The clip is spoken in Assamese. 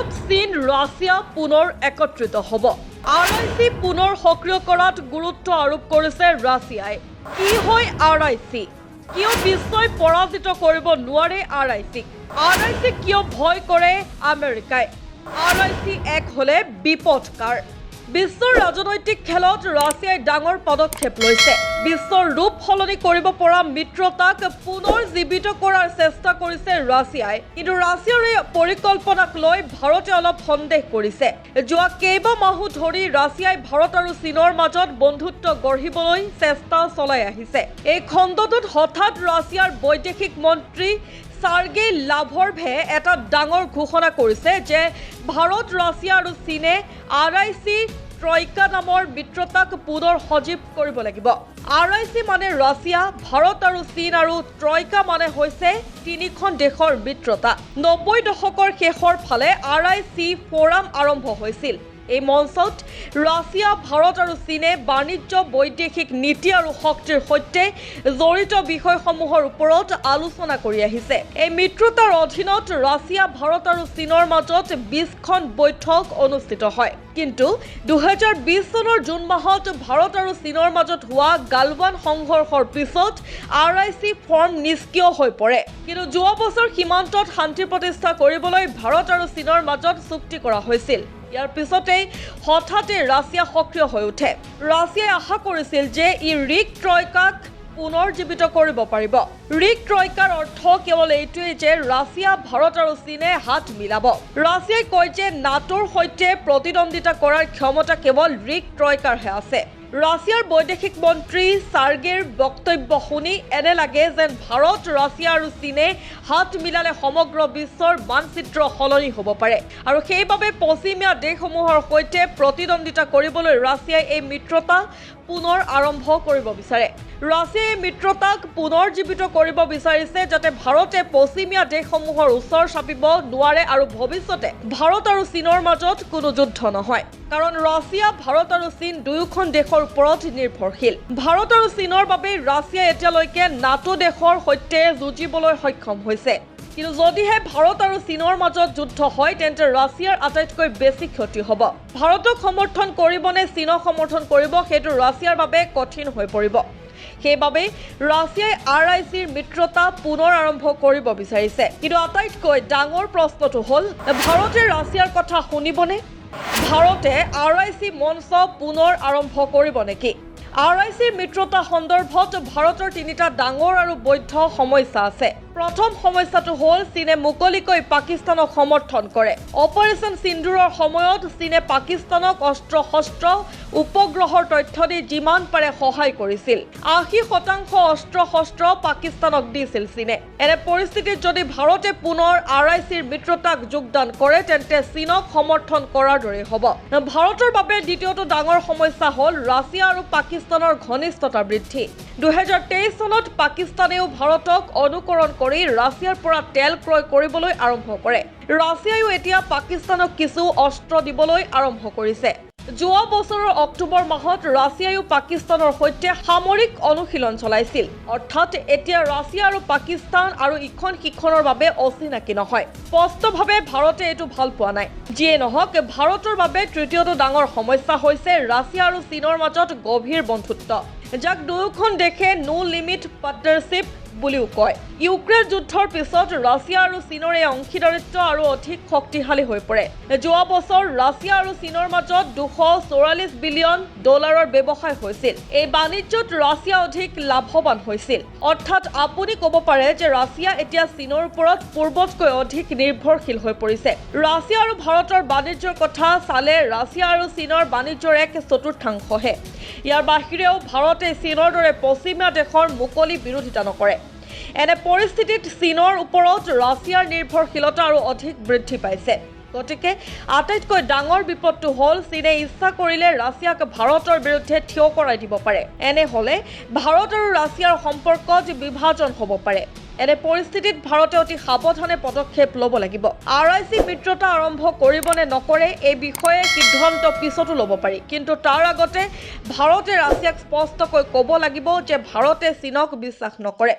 ভাৰত, চীন, ৰাছিয়া পুনৰ একত্ৰিত হ'ব। আৰ I C পুনৰ সক্ৰিয় কৰাত গুৰুত্ব আৰোপ কৰিছে ৰাছিয়াই। কি হয় আৰ I C? কিয় বিশ্বই পৰাজিত কৰিব নোৱাৰে আৰ I চিক? আৰ I চিক কিয় ভয় কৰে আমেৰিকাই? আৰ I C এক হলে বিপদ কাৰ? বিশ্বৰ ৰাজনৈতিক খেলত ৰাছিয়াই ডাঙৰ পদক্ষেপ লৈছে। বিশ্বৰ ৰূপ সলনি কৰিব পৰা মিত্ৰতাক পুনৰ জীৱিত কৰাৰ চেষ্টা কৰিছে ৰাছিয়াই। কিন্তু ৰাছিয়াৰ এই পৰিকল্পনাক লৈ ভাৰতে অলপ সন্দেহ কৰিছে। যোৱা কেইবামাহো ধৰি ৰাছিয়াই ভাৰত আৰু চীনৰ মাজত বন্ধুত্ব গঢ়িবলৈ চেষ্টা চলাই আহিছে। এই খণ্ডটোত হঠাৎ ৰাছিয়াৰ বৈদেশিক মন্ত্ৰী চাৰ্গেই লাভৰভে এটা ডাঙৰ ঘোষণা কৰিছে যে ভাৰত, ৰাছিয়া আৰু চীনে আৰ I C ট্ৰইকা নামৰ মিত্ৰতাক পুনৰ সজীৱ কৰিব লাগিব। আৰ I C মানে ৰাছিয়া, ভাৰত আৰু চীন আৰু ট্ৰইকা মানে হৈছে তিনিখন দেশৰ মিত্ৰতা। 90 দশকৰ শেষৰ ফালে আৰ I C forum আৰম্ভ হৈছিল। এই মঞ্চত ৰাছিয়া, ভাৰত আৰু চীনে বাণিজ্য, বৈদেশিক নীতি আৰু শক্তিৰ সৈতে জড়িত বিষয়সমূহৰ ওপৰত আলোচনা কৰি আহিছে। এই মিত্ৰতাৰ অধীনত ৰাছিয়া, ভাৰত আৰু চীনৰ মাজত 20খন বৈঠক অনুষ্ঠিত হয়। কিন্তু 2020 চনৰ জুন মাহত ভাৰত আৰু চীনৰ মাজত হোৱা গালৱান সংঘৰ্ষৰ পিছত আৰ I C forum নিষ্ক্ৰিয় হৈ পৰে। কিন্তু যোৱা বছৰ সীমান্তত শান্তি প্ৰতিষ্ঠা কৰিবলৈ ভাৰত আৰু চীনৰ মাজত চুক্তি কৰা হৈছিল। ইয়াৰ পিছতেই হঠাতে ৰাছিয়া সক্ৰিয় হৈ উঠে। ৰাছিয়াই আশা কৰিছিল যে ই ৰিক ট্ৰইকাক পুনৰ্জীৱিত কৰিব পাৰিব। ৰিক ট্ৰইকাৰ অৰ্থ কেৱল এইটোৱেই যে ৰাছিয়া, ভাৰত আৰু চীনে হাত মিলাব। ৰাছিয়াই কয় যে নাটোৰ সৈতে প্ৰতিদ্বন্দ্বিতা কৰাৰ ক্ষমতা কেৱল ৰিক ট্ৰইকাৰহে আছে। ৰাছিয়াৰ বৈদেশিক মন্ত্ৰী চাৰ্গেৰ বক্তব্য শুনি এনে লাগে যেন ভাৰত, ৰাছিয়া আৰু চীনে হাত মিলালে সমগ্ৰ বিশ্বৰ মানচিত্ৰ সলনি হ'ব পাৰে আৰু সেইবাবে পশ্চিমীয়া দেশসমূহৰ সৈতে প্ৰতিদ্বন্দ্বিতা কৰিবলৈ ৰাছিয়াই এই মিত্ৰতা পুনৰ আৰম্ভ কৰিব বিচাৰে। ৰাছিয়াই এই মিত্ৰতাক পুনৰ্জীৱিত কৰিব বিচাৰিছে, যাতে ভাৰতে পশ্চিমীয়া দেশসমূহৰ ওচৰ চাপিব নোৱাৰে আৰু ভৱিষ্যতে ভাৰত আৰু চীনৰ মাজত কোনো যুদ্ধ নহয়। কাৰণ ৰাছিয়া ভাৰত আৰু চীন দুয়োখন দেশৰ ওপৰত নিৰ্ভৰশীল। ভাৰত আৰু চীনৰ বাবে ৰাছিয়াই এতিয়ালৈকে নাটো দেশৰ সৈতে যুঁজিবলৈ সক্ষম হৈছে। কিন্তু যদিহে ভাৰত আৰু চীনৰ মাজত যুদ্ধ হয়, তেন্তে ৰাছিয়াৰ আটাইতকৈ বেছি ক্ষতি হ'ব। ভাৰতক সমৰ্থন কৰিব নে চীনক সমৰ্থন কৰিব, সেইটো ৰাছিয়াৰ বাবে কঠিন হৈ পৰিব। সেইবাবেই ৰাছিয়াই আৰ I চিৰ মিত্ৰতা পুনৰ আৰম্ভ কৰিব বিচাৰিছে। কিন্তু আটাইতকৈ ডাঙৰ প্ৰশ্নটো হ'ল, ভাৰতে ৰাছিয়াৰ কথা শুনিবনে? ভাৰতে আৰ I C মঞ্চ পুনৰ আৰম্ভ কৰিব নেকি? আৰ I চিৰ মিত্ৰতা সন্দৰ্ভত ভাৰতৰ তিনিটা ডাঙৰ আৰু বৈধ সমস্যা আছে। প্ৰথম সমস্যাটো হ'ল, চীনে মুকলিকৈ পাকিস্তানক সমৰ্থন কৰে। অপাৰেশ্যন সিন্দুৰৰ সময়ত চীনে পাকিস্তানক অস্ত্ৰ শস্ত্ৰ, উপগ্ৰহৰ তথ্য দি যিমান পাৰে সহায় কৰিছিল। 80% অস্ত্ৰ শস্ত্ৰ পাকিস্তানক দিছিল চীনে। এনে পৰিস্থিতিত যদি ভাৰতে পুনৰ আৰ I চিৰ মিত্ৰতাক যোগদান কৰে, তেন্তে চীনক সমৰ্থন কৰাৰ দৰে হ'ব। ভাৰতৰ বাবে দ্বিতীয়টো ডাঙৰ সমস্যা হ'ল ৰাছিয়া আৰু পাকিস্তানৰ ঘনিষ্ঠতা বৃদ্ধি। 2023 চনত পাকিস্তানেও ভাৰতক অনুকৰণ কৰি ৰাছিয়াৰ পৰা তেল ক্ৰয় কৰিবলৈ আৰম্ভ কৰে। ৰাছিয়াইও এতিয়া পাকিস্তানক কিছু অস্ত্ৰ দিবলৈ আৰম্ভ কৰিছে। যোৱা বছৰৰ অক্টোবৰ মাহত ৰাছিয়াইও পাকিস্তানৰ সৈতে সামৰিক অনুশীলন চলাইছিল। অৰ্থাৎ এতিয়া ৰাছিয়া আৰু পাকিস্তান আৰু ইখন সিখনৰ বাবে অচিনাকি নহয়। স্পষ্টভাৱে ভাৰতে এইটো ভাল পোৱা নাই। যিয়ে নহওক, ভাৰতৰ বাবে তৃতীয়টো ডাঙৰ সমস্যা হৈছে ৰাছিয়া আৰু চীনৰ মাজত গভীৰ বন্ধুত্ব, যাক দুয়োখন দেশে নো লিমিট পাৰ্টনাৰশ্বিপ বুলিও কয়। ইউক্ৰেইন যুদ্ধৰ পিছত ৰাছিয়া আৰু চীনৰ এই অংশীদাৰিত্ব আৰু অধিক শক্তিশালী হৈ পৰে। যোৱা বছৰ ৰাছিয়া আৰু চীনৰ মাজত 244 বিলিয়ন ডলাৰৰ ব্যৱসায় হৈছিল। এই বাণিজ্যত ৰাছিয়া অধিক লাভৱান হৈছিল। অৰ্থাৎ আপুনি ক'ব পাৰে যে ৰাছিয়া এতিয়া চীনৰ ওপৰত পূৰ্বতকৈ অধিক নিৰ্ভৰশীল হৈ পৰিছে। ৰাছিয়া আৰু ভাৰতৰ বাণিজ্যৰ কথা চালে ৰাছিয়া আৰু চীনৰ বাণিজ্যৰ এক চতুৰ্থাংশহে। ইয়াৰ বাহিৰেও ভাৰতে চীনৰ দৰে পশ্চিমীয়া দেশৰ মুকলি বিৰোধিতা নকৰে। এনে পৰিস্থিতিত চীনৰ ওপৰত ৰাছিয়াৰ নিৰ্ভৰশীলতা আৰু অধিক বৃদ্ধি পাইছে। গতিকে আটাইতকৈ ডাঙৰ বিপদটো হ'ল, চীনে ইচ্ছা কৰিলে ৰাছিয়াক ভাৰতৰ বিৰুদ্ধে থিয় কৰাই দিব পাৰে। এনে হ'লে ভাৰত আৰু ৰাছিয়াৰ সম্পৰ্কত বিভাজন হ'ব পাৰে। এনে পৰিস্থিতিত ভাৰতে অতি সাৱধানে পদক্ষেপ ল'ব লাগিব। আৰ I C মিত্ৰতা আৰম্ভ কৰিব নে নকৰে, এই বিষয়ে সিদ্ধান্ত পিছতো ল'ব পাৰি। কিন্তু তাৰ আগতে ভাৰতে ৰাছিয়াক স্পষ্টকৈ ক'ব লাগিব যে ভাৰতে চীনক বিশ্বাস নকৰে।